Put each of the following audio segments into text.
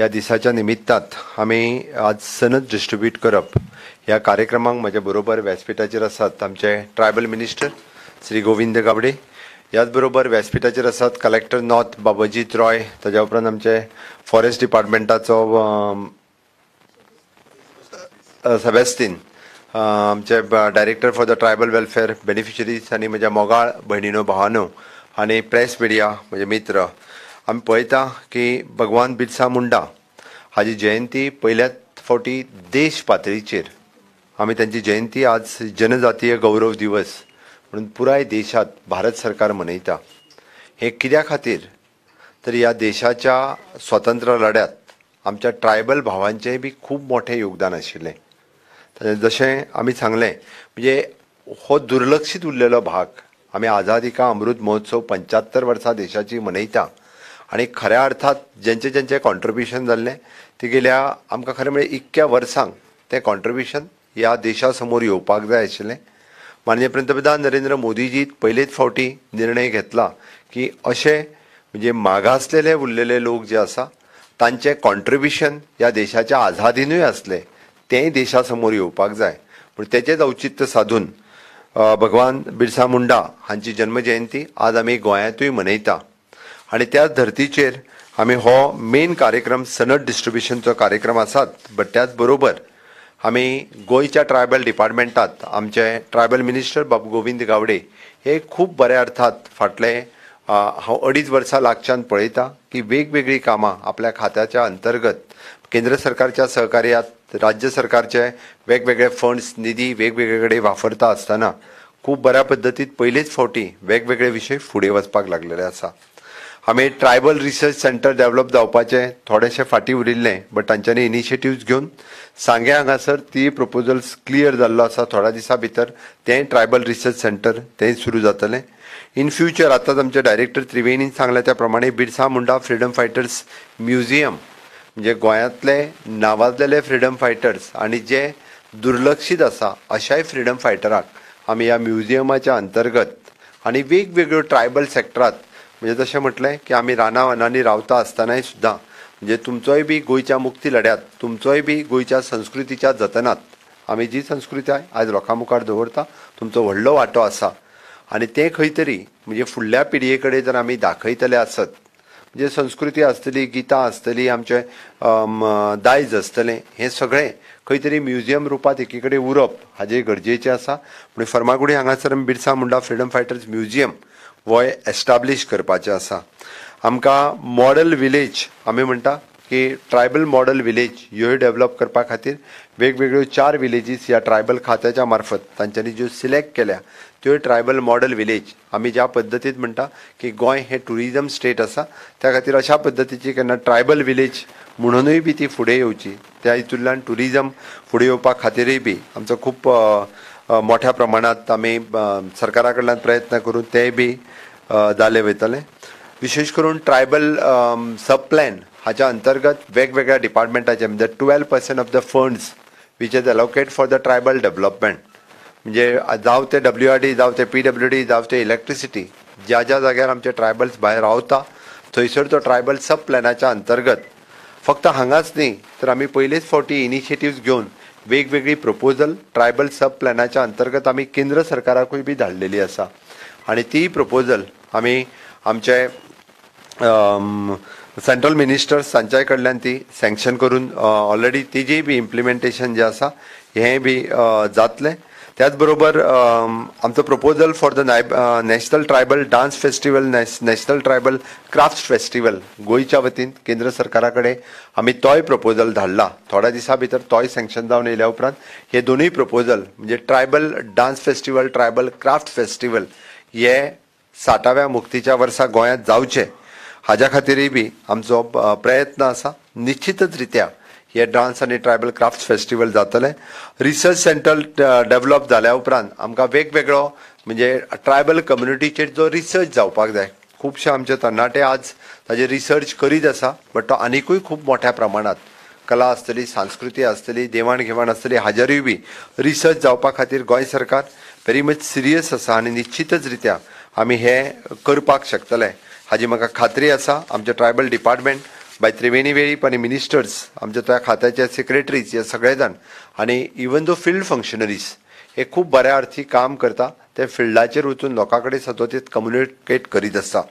ह्या दिसाच्या निमित्तात आमी आज सनद डिस्ट्रिब्यूट करप ह्या कार्यक्रमाक म्हज्या बरोबर व्यासपीठाचेर आसात आमचे ट्रायबल मिनिस्टर श्री गोविंद गावडे, ह्याच बरोबर व्यासपीठाचेर आसात कलेक्टर नॉर्थ बाबाजीत रॉय, ताज्या उपरांत आमचे फॉरेस्ट डिपार्टमेंटाचो सेबेस्तीन, आमचे director for the tribal welfare beneficiaries आनी म्हज्या मोगाळ भयणीनो भावानो आनी प्रेस मिडिया म्हजे मित्र. आमी पळयता की भगवान बिरसा मुंडा हाजी जयंती पयल्याच फावटी देश पातळीचेर आमी तांची जयंती आज जनजातीय गौरव दिवस म्हणून पुराय देशांत भारत सरकार मनयता. हें कित्या खातीर तर ह्या देशाच्या स्वतंत्र लढ्यांत आमच्या ट्रायबल भावांचें बी खूब मोठें योगदान आशिल्लें. जशें आमी सांगलें म्हणजे हो दुर्लक्षीत उरलेलो भाग आमी आझादी का अमृत महोत्सव 75 वर्सां देशाची मनयता आनी खऱ्या अर्थात जेंचे जेंचे कॉन्ट्रिब्युशन जाल्लें तिगेल्या आमकां खरें म्हळ्यार इतक्या वर्सांक तें कॉन्ट्रिब्युशन ह्या देशा समोर येवपाक जाय आशिल्लें. माननीय पंतप्रधान नरेंद्र मोदीजी पयलेच फावटी निर्णय घेतला की अशें म्हणजे मागासलेले उरलेले लोक जे आसा तांचें कॉन्ट्रिब्युशन ह्या देशाच्या आझादीनूय आसलें तेंय देशा समोर येवपाक जाय. पूण तेचेच औचित्य साधून भगवान बिरसा मुंडा हांची जन्मजयंती आज आमी गोंयांतूय मनयता आनी त्याच धर्तीचेर आमी हो मेन कार्यक्रम सनद डिस्ट्रिब्युशनचो कार्यक्रम आसात, बट त्याच बरोबर आमी गोंयच्या ट्रायबल डिपार्टमेंटात आमचे ट्रायबल मिनिस्टर बाब गोविंद गावडे हे खूब बऱ्या अर्थात फाटले हांव 2.5 वर्सां लागच्यान पळयता की वेगवेगळीं कामां आपल्या खात्याच्या अंतर्गत केंद्र सरकारच्या सहकार्यात राज्य सरकारचे वेगवेगळे फंड्स निधी वेगवेगळे कडेन वापरता आसतना खूब बऱ्या पद्दतीन पयलेच फावटी वेगवेगळे विशय फुडें वचपाक लागलेले आसा. आमी ट्रायबल रिसर्च सेंटर डेव्हलप जावपाचें थोडेशें फाटीं उरिल्लें, बट तांच्यांनी इनिशिएटिव्स घेवन सांगें हांगासर ती प्रपोजल्स क्लियर जाल्लो आसा. थोड्या दिसां भितर तें ट्रायबल रिसर्च सेंटर तें सुरू जातलें. इन फ्युचर आतांच आमचे डायरेक्टर त्रिवेणीन सांगलें त्या प्रमाणे Birsa Munda freedom fighters museum म्हणजे गोंयांतले नावाजलेले फ्रिडम फायटर्स आनी जे दुर्लक्षीत आसा अशाय फ्रिडम फायटराक आमी ह्या म्युझियमाच्या अंतर्गत आनी वेगवेगळ्यो ट्रायबल सेक्टरात म्हणजे जशें म्हटलें की आमी रानां वनांनी रावता आसतनाय सुद्दां म्हणजे तुमचोय बी गोंयच्या मुक्ती लढ्यात तुमचोय बी गोंयच्या संस्कृतीच्या जतनात आमी जी संस्कृताय आयज लोकां मुखार दवरता तुमचो व्हडलो वांटो आसा आनी तें खंय तरी म्हणजे फुडल्या पिळगे कडेन जर आमी दाखयतले आसत म्हणजे संस्कृती आसतली, गितां आसतली, आमचें दायज आसतलें, हें सगळें खंय तरी म्युझियम रुपांत एकी कडेन उरप हाजें गरजेचें आसा. पूण फर्मागुडी हांगासर आमी Birsa Munda freedom fighters museum हो एस्टाब्लीश करपाचें आसा. आमकां मॉडल विलेज आमी म्हणटा की ट्रायबल मॉडल विलेज ह्योय डेव्हलप करपा खातीर वेगवेगळ्यो 4 विलेजीस ह्या ट्रायबल खात्याच्या मार्फत तांच्यांनी ज्यो सिलेक्ट केल्या त्यो ट्रायबल मॉडल विलेज आमी ज्या पद्दतीन म्हणटा की गोंय हें ट्युरिजम स्टेट आसा त्या खातीर अशा पद्दतीची केन्ना ट्रायबल विलेज म्हणूनय बी ती फुडें येवची, त्या हितूंतल्यान ट्युरिजम फुडें येवपा खातीरय बी आमचो खूब मोठ्या प्रमाणांत आमी सरकारा कडल्यान प्रयत्न करून तेय बी जाले वयतले. विशेश करून ट्रायबल सब प्लॅन हाच्या अंतर्गत वेगवेगळ्या डिपार्टमेंटाचे म्हणजे 12% of the funds which is allocate for the tribal development म्हणजे जावं ते WRD जावं ते PWD जावं ते इलेक्ट्रिसिटी ज्या ज्या जाग्यार आमचे ट्रायबल्स भायर रावता थंयसर तो ट्रायबल सब प्लॅनाच्या अंतर्गत फक्त हांगाच न्ही तर आमी पयलेच फावटी इनिशिएटिव्स घेवन वेगवेगळी प्रपोजल ट्रायबल सब प्लॅनाच्या अंतर्गत आमी केंद्र सरकाराकूय बी धाडलेली आसा आनी ती प्रपोजल आमी आमचे सेंट्रल मिनिस्टर्स तांच्याय कडल्यान ती सँक्शन करून ऑलरेडी तिजीय बी इम्प्लिमेंटेशन जें आसा हें बी जातलें. त्याच बरोबर आमचो proposal for the national tribal dance festival, national tribal craft festival गोंयच्या वतीन केंद्र सरकारा कडेन आमी तोय प्रपोजल धाडला. थोड्या दिसां भितर तोय सँक्शन जावन येयल्या उपरांत हे दोनूय प्रपोजल म्हणजे tribal dance festival, tribal craft festival हे 60व्या मुक्तीच्या वर्सा गोंयांत जावचे हाज्या खातीरय बी आमचो प्रयत्न आसा. निश्चितच रित्या हे डान्स आनी ट्रायबल क्राफ्ट फेस्टिवल जातलें. रिसर्च सेंटर डेव्हलप जाल्या उपरांत आमकां वेगवेगळो म्हणजे ट्रायबल कम्युनिटीचेर जो रिसर्च जावपाक जाय, खुबशे आमचे तरणाटे आज ताजेर रिसर्च करीत आसा, बट तो आनिकूय खूब मोठ्या प्रमाणात कला आसतली, संस्कृती आसतली, देवाण घेवाण आसतली हाजेरूय बी रिसर्च जावपा खातीर गोंय सरकार व्हेरी मच सिरियस आसा आनी निश्चितच रित्या आमी हें करपाक शकतले हाजी म्हाका खात्री आसा. आमचें ट्रायबल डिपार्टमेंट बाय त्रिवेणी वेळीप आनी मिनिस्टर्स, आमच्या त्या खात्याचे सेक्रेटरीज, हे सगळे जाण आनी इवन दो फिल्ड फंक्शनरीज हे खूब बऱ्या अर्थी काम करता. ते फिल्डाचेर वचून लोकां कडेन सतत कम्युनिकेट करीत आसता.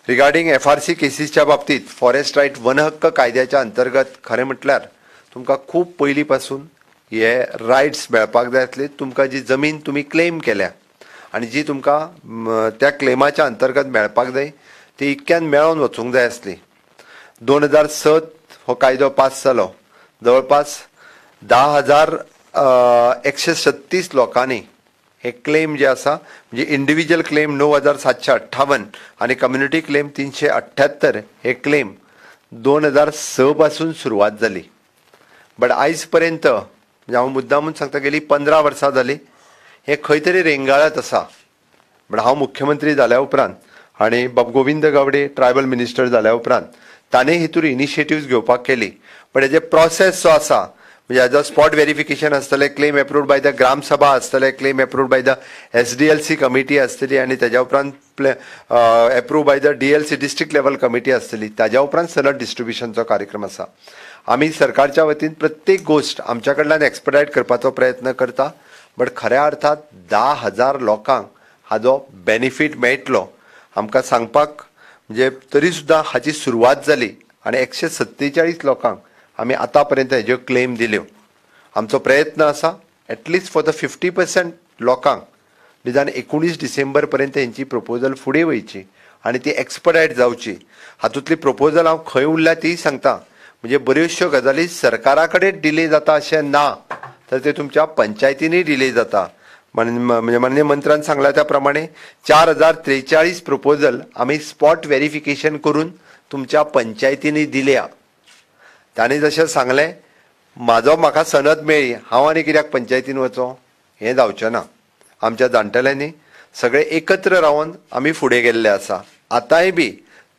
रिगार्डींग FRC केसीसच्या बाबतीत फॉरेस्ट रायट वन हक्क कायद्याच्या अंतर्गत खरें म्हटल्यार तुमकां खूब पयलीं पासून हे रायट्स मेळपाक जाय आसले. तुमकां जी जमीन तुमी क्लेम केल्या आनी जी तुमकां त्या क्लेमाच्या अंतर्गत मेळपाक जाय ती इतक्यान मेळोन वचूंक जाय आसली. 2007 हो कायदो पास जालो. जवळपास 10,136 लोकांनी हे क्लेम जे आसा म्हणजे इंडिव्हिज्युअल क्लेम 9,758 आनी कम्युनिटी क्लेम 378 हे क्लेम 2006 पासून सुरवात जाली. बट आयज पर्यंत म्हणजे हांव मुद्दामून सांगता गेली 15 वर्सां जाली हे खंय तरी रेंगाळत आसा. बट हांव मुख्यमंत्री जाल्या उपरांत आनी बाब गोविंद गावडे ट्रायबल मिनिस्टर जाल्या उपरांत ताणें हितूर इनिशिएटिव्स घेवपाक केली. बट हेजे प्रोसेस जो आसा म्हणजे हेजो स्पॉट वेरिफिकेशन आसतलें, claim approved by the gram sabha आसतलें, claim approved by the SDLC committee आसतली आनी तेज्या उपरांत approve by the DLC district level committee आसतली. ताज्या उपरांत सनद डिस्ट्रिब्युशनचो कार्यक्रम आसा. आमी सरकारच्या वतीन प्रत्येक गोश्ट आमच्या कडल्यान एक्सपेडायट करपाचो प्रयत्न करता. बट खऱ्या अर्थात 10,000 लोकांक हाजो बेनिफीट मेळटलो आमकां सांगपाक म्हणजे तरी सुद्दां हाची सुरवात जाली आनी 147 लोकांक आमी आतां पर्यंत हेज्यो क्लेम दिल्यो. आमचो प्रयत्न आसा एटलिस्ट फॉर the 50% लोकांक निदान 19 डिसेंबर पर्यंत हेंची प्रपोजल फुडें वयची आनी ती एक्सपडायट जावची. हातूंतली प्रपोजल हांव खंय उरल्या तीय सांगता. म्हणजे बऱ्योचश्यो गजाली सरकारा कडेन डिले जाता अशें ना, तर ते तुमच्या पंचायतींनी डिले जाता. म्हणजे माननीय मंत्र्यान सांगला त्या प्रमाणे 4,043 प्रपोजल आमी स्पॉट वेरिफिकेशन करून तुमच्या पंचायतींनी दिल्या. ताणें जशें सांगलें म्हाजो म्हाका सनद मेळ्ळी हांव आनी कित्याक पंचायतीन वचो, हें जावचें ना. आमच्या जाणटेल्यांनी सगळे एकत्र रावन आमी फुडें गेल्ले आसा. आतांय बी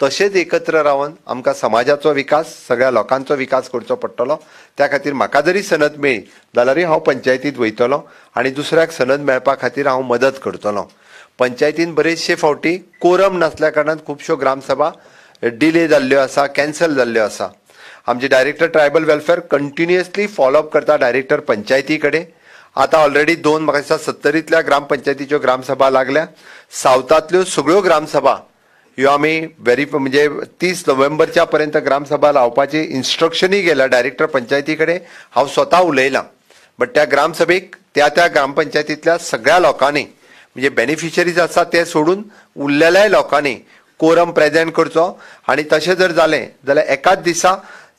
तशेंच एकत्र रावन आमकां समाजाचो विकास, सगळ्या लोकांचो विकास करचो पडटलो. त्या खातीर म्हाका जरी सनद मेळ्ळी जाल्यारूय हांव पंचायतींत वयतलो आनी दुसऱ्याक सनद मेळपा खातीर हांव मदत करतलो. पंचायतीन बरेचशे फावटी कोरम नासल्या कारणान खुबश्यो ग्रामसभा डिले जाल्ल्यो आसा, कॅन्सल जाल्ल्यो आसा. आमचे director tribal welfare continuously follow up करता डायरेक्टर पंचायती कडेन. आतां ऑलरेडी 2 म्हाका दिसता 70तल्या ग्रामपंचायतीच्यो ग्रामसभा लागल्या. सावथांतल्यो सगळ्यो ग्रामसभा ह्यो आमी म्हणजे 30 नोव्हेंबरच्या पर्यंत ग्रामसभा लावपाची इन्स्ट्रक्शनूय गेल्या डायरेक्टर पंचायती कडेन. हांव स्वता उलयलां. बट त्या ग्रामसभेक त्या त्या ग्रामपंचायतींतल्या सगळ्या लोकांनी म्हणजे बेनिफिशरीज आसा ते सोडून उरलेल्याय लोकांनी कोरम प्रेजेंट करचो आनी तशें जर जालें जाल्यार एकाच दिसा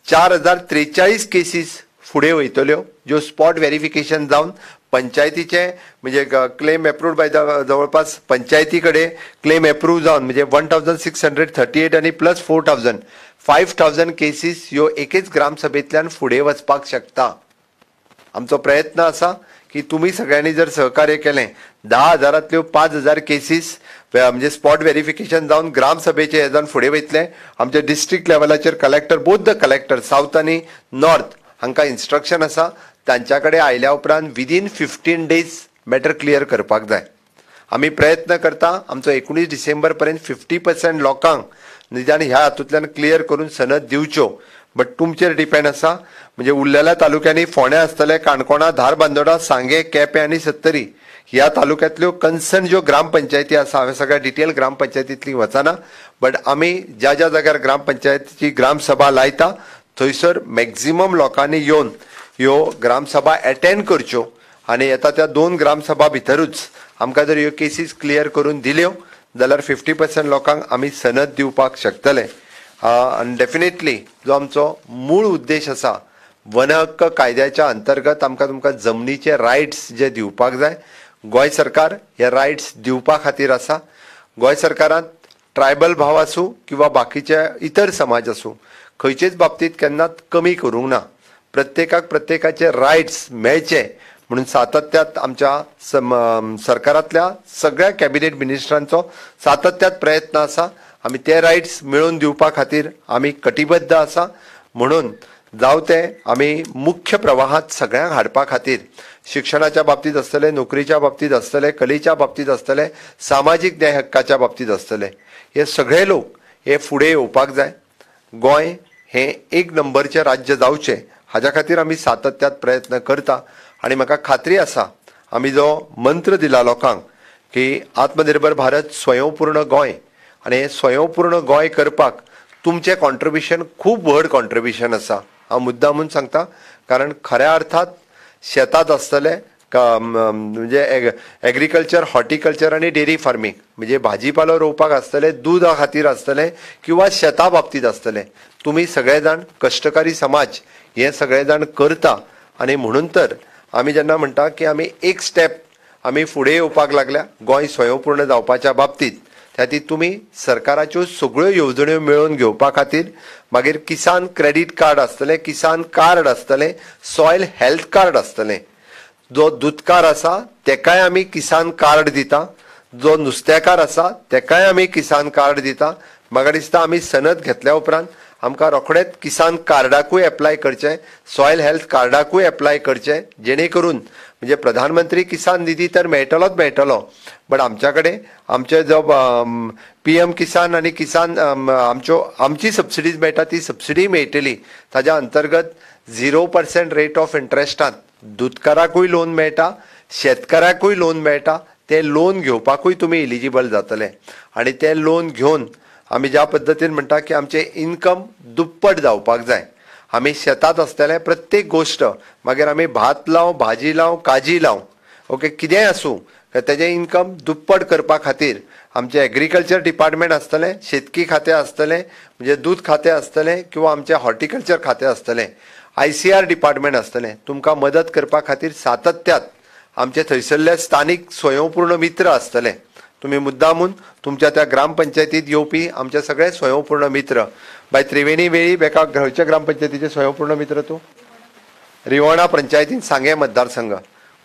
4,043 केसीस फुडें वयतल्यो ज्यो स्पॉट वेरिफिकेशन जावन पंचायतीचे म्हणजे क्लेम एप्रूव्ड बाय the जवळपास पंचायती कडेन क्लेम एप्रूव जावन म्हणजे 1,638 आनी प्लस 4,000 5,000 केसीस ह्यो एकेच ग्रामसभेंतल्यान फुडें वचपाक शकता. आमचो प्रयत्न आसा की तुमी सगळ्यांनी जर सहकार्य केलें 10,000तल्यो 5,000 केसीस म्हणजे स्पॉट वेरिफिकेशन जावन ग्रामसभेचे हे जावन फुडें वयतले. आमच्या डिस्ट्रिक्ट लेवलाचेर collector, both the collector south आनी नॉर्थ हांकां इन्स्ट्रक्शन आसा तांच्या कडेन आयल्या उपरांत विदीन 15 डेज मॅटर क्लियर करपाक जाय. आमी प्रयत्न करता आमचो 19 डिसेंबर पर्यंत 50% लोकांक निदान ह्या हातूंतल्यान क्लियर करून सनद दिवच्यो. बट तुमचेर डिपेंड आसा. म्हणजे उरलेल्या तालुक्यांनी फोंड्या आसतले, काणकोणा, धारबांदोडा, सांगे, केपें आनी सत्तरी ह्या तालुक्यांतल्यो कन्सर्न ज्यो ग्रामपंचायती आसा, हांवें सगळ्या डिटेल ग्रामपंचायतींतली वचना, बट आमी ज्या ज्या जाग्यार ग्रामपंचायतीची ग्रामसभा लायता थंयसर मॅक्झिमम लोकांनी येवन ह्यो ग्रामसभा एटेंड करच्यो आनी येता त्या 2 ग्रामसभा भितरूच आमकां जर ह्यो केसीस क्लियर करून दिल्यो जाल्यार 50% लोकांक आमी सनद दिवपाक शकतले. आनी डेफिनेटली जो आमचो मूळ उद्देश आसा वन हक्क कायद्याच्या अंतर्गत आमकां तुमकां जमनीचे रायट्स जे दिवपाक जाय, गोंय सरकार हे रायट्स दिवपा खातीर आसा. गोंय सरकारांत ट्रायबल भाव आसूं किंवा बाकीचे इतर समाज आसूं, खंयचेच बाबतींत केन्नाच कमी करूंक ना. प्रत्येकाक प्रत्येकाचे रायट्स मेळचे म्हणून सातत्यात आमच्या सरकारांतल्या सगळ्या कॅबिनेट मिनिस्टरांचो सातत्यात प्रयत्न आसा. आमी ते रायट्स मेळोवन दिवपा खातीर आमी कटिबद्ध आसा. म्हणून जावं ते आमी मुख्य प्रवाहांत सगळ्यांक हाडपा खातीर शिक्षणाच्या बाबतींत आसतले, नोकरीच्या बाबतींत आसतले, कलेच्या बाबतींत आसतले, सामाजीक न्याय हक्काच्या बाबतींत आसतले, हे सगळे लोक हे फुडें येवपाक जाय. गोंय हें एक नंबरचें राज्य जावचें हाज्या खातीर आमी सातत्यात प्रयत्न करता. आनी म्हाका खात्री आसा आमी जो मंत्र दिला लोकांक की आत्मनिर्भर भारत स्वयंपूर्ण गोंय, आनी हें स्वयंपूर्ण गोंय करपाक तुमचें कॉन्ट्रिब्युशन खूब व्हड कॉन्ट्रिब्युशन आसा. हांव मुद्दा म्हूण सांगता, कारण खऱ्या अर्थात शेतांत आसतलें म्हणजे एग्रीकल्चर, हॉर्टिकल्चर आनी डेरी फार्मींग, म्हणजे भाजीपालो रोवपाक आसतलें, दुदा खातीर आसतलें किंवा शेता बाबतींत आसतलें, तुमी सगळे जाण कश्टकारी समाज हे सगळे जाण करता. आनी म्हणून तर आमी जेन्ना म्हणटा की आमी एक स्टेप आमी फुडें येवपाक लागल्या गोंय स्वयंपूर्ण जावपाच्या बाबतींत, त्या खातीर तुमी सरकाराच्यो सगळ्यो येवजण्यो मेळोवन घेवपा खातीर मागीर किसान क्रेडीट कार्ड आसतलें, किसान कार्ड आसतलें, सॉयल हेल्थ कार्ड आसतलें. जो दुदकार आसा तेकाय आमी किसान कार्ड दिता, जो नुस्तेकार आसा तेकाय आमी किसान कार्ड दिता. म्हाका दिसता आमी सनद घेतल्या उपरांत आमकां रोखडेंच किसान कार्डाकूय एप्लाय करचें, सॉयल हेल्थ कार्डाकूय एप्लाय करचें, जेणे करून म्हणजे प्रधानमंत्री किसान निधी तर मेळटलोच मेळटलो, बट आमच्या कडेन आमचे जो PM किसान आनी किसान आमच्यो आमची सबसिडीज मेळटा ती सबसिडी मेळटली. ताज्या अंतर्गत 0% रेट ऑफ इंट्रस्टांत दुदकाराकूय लोन मेळटा, शेतकाराकूय लोन मेळटा. तें लोन घेवपाकूय तुमी एलिजिबल जातले आनी तें लोन घेवन आमी ज्या पद्दतीन म्हणटा की आमचें इन्कम दुप्पट जावपाक जाय. आमी शेतांत आसतले प्रत्येक गोश्ट, मागीर आमी भात लावं, भाजी लावं, काजी लावं, ओके कितेंय आसूं, तेजें इन्कम दुप्पट करपा खातीर आमचें एग्रीकल्चर डिपार्टमेंट आसतलें, शेतकी खातें आसतलें, म्हणजे दूद खातें आसतलें किंवा आमचें हॉर्टिकल्चर खातें आसतलें, ICR department आसतलें. तुमकां मदत करपा खातीर सातत्यात आमचे थंयसरले स्थानीक स्वयंपूर्ण मित्र आसतले. तुमी मुद्दामून तुमच्या त्या ग्रामपंचायतीत येवपी आमचे सगळे स्वयंपूर्ण मित्र, बाय त्रिवेणी वेळीप एका खंयच्या ग्रामपंचायतीचे स्वयंपूर्ण मित्र तूं, रिवणा पंचायतीन सांगें मतदारसंघ,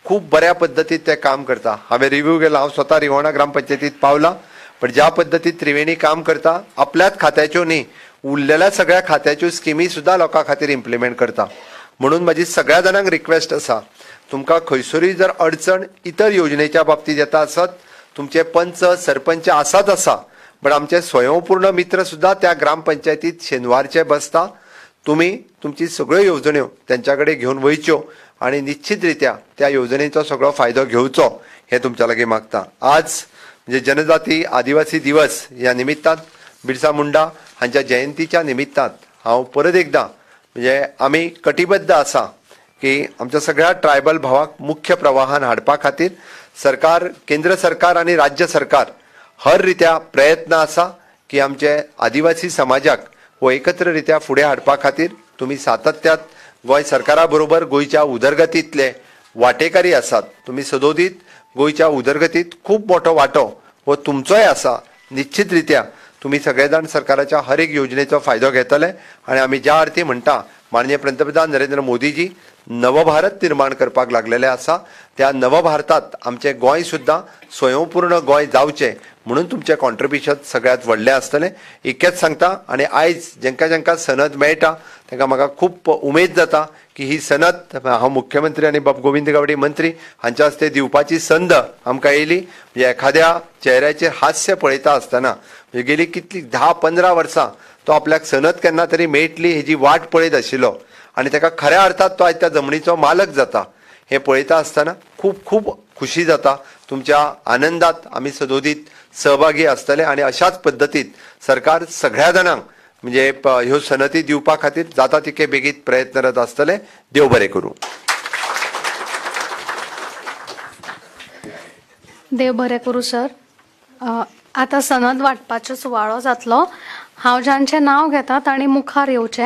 खूब बऱ्या पद्दतीत ते काम करता. हांवें रिव्यू केला, हांव स्वता रिवणा ग्रामपंचायतीत पावला, पण ज्या पद्दतीत त्रिवेणी काम करता आपल्याच खात्याच्यो न्ही उरलेल्या सगळ्या खात्याच्यो स्किमी सुद्दां लोकां खातीर इम्प्लिमेंट करता. म्हणून म्हजी सगळ्या जाणांक रिक्वेस्ट आसा, तुमकां खंयसरूय जर अडचण इतर योजनेच्या बाबतींत येता आसत, तुमचे पंच सरपंच आसात आसा, बट आमचे स्वयंपूर्ण मित्र सुद्दां त्या ग्रामपंचायतीत शेनवारचे बसता. तुमी तुमची सगळ्यो येवजण्यो तेंच्या कडेन घेवन वयच्यो आनी निश्चित रित्या त्या येवजणेचो सगळो फायदो घेवचो हें तुमच्या लागीं मागता. आज म्हणजे जनजाती आदिवासी दिवस ह्या निमित्तान, बिरसा मुंडा हांच्या जयंतीच्या निमित्तान हांव परत एकदां म्हणजे आमी कटिबद्ध आसा की आमच्या सगळ्या ट्रायबल भावाक मुख्य प्रवाहान हाडपा खातीर सरकार, केंद्र सरकार आनी राज्य सरकार हर रित्या प्रयत्न आसा की आमचे आदिवासी समाजाक हो एकत्र रित्या फुडें हाडपा खातीर तुमी सातत्यात गोंय सरकारा बरोबर गोंयच्या उदरगतींतले वांटेकारी आसात. तुमी सदोदीत गोंयच्या उदरगतीत खूब मोठो वांटो हो तुमचोय आसा. निश्चित रित्या तुमी सगळे जाण सरकाराच्या हर एक योजनेचो फायदो घेतले आनी आमी ज्या अर्थी म्हणटा माननीय पंतप्रधान नरेंद्र मोदीजी नवभारत निर्माण करपाक लागलेले आसा, त्या नवभारतात आमचें गोंय सुद्दां स्वयंपूर्ण गोंय जावचें म्हणून तुमचें कॉन्ट्रिब्युशन सगळ्यांत व्हडलें आसतलें इतकेंच सांगता. आनी आयज जेंकां जेंकां सनद मेळटा तांकां म्हाका खूब उमेद जाता की ही सनद हांव मुख्यमंत्री आनी बाब गोविंद गावडे मंत्री हांच्या हस्ते दिवपाची संद आमकां येयली. म्हणजे एखाद्या चेहऱ्याचेर हास्य पळयता आसतना म्हणजे गेली कितली 10-15 वर्सां तो आपल्याक सनद केन्ना तरी मेळटली हेजी वाट पळयत आशिल्लो आनी ताका खऱ्या अर्थात तो आयज त्या जमनीचो मालक जाता हें पळयता आसतना खूब खूब खुशी जाता. तुमच्या आनंदात आमी सदोदीत सहभागी आसतले आनी अशाच पद्दतीत सरकार सगळ्या जाणांक म्हणजे ह्यो सनदी दिवपा खातीर जाता तितके बेगीन प्रयत्नरत आसतले. देव बरें करूं. देव बरें करूं सर. आतां सनद वांटपाचो सुवाळो जातलो. हांव जांचें नांव घेता तांणी मुखार येवचें.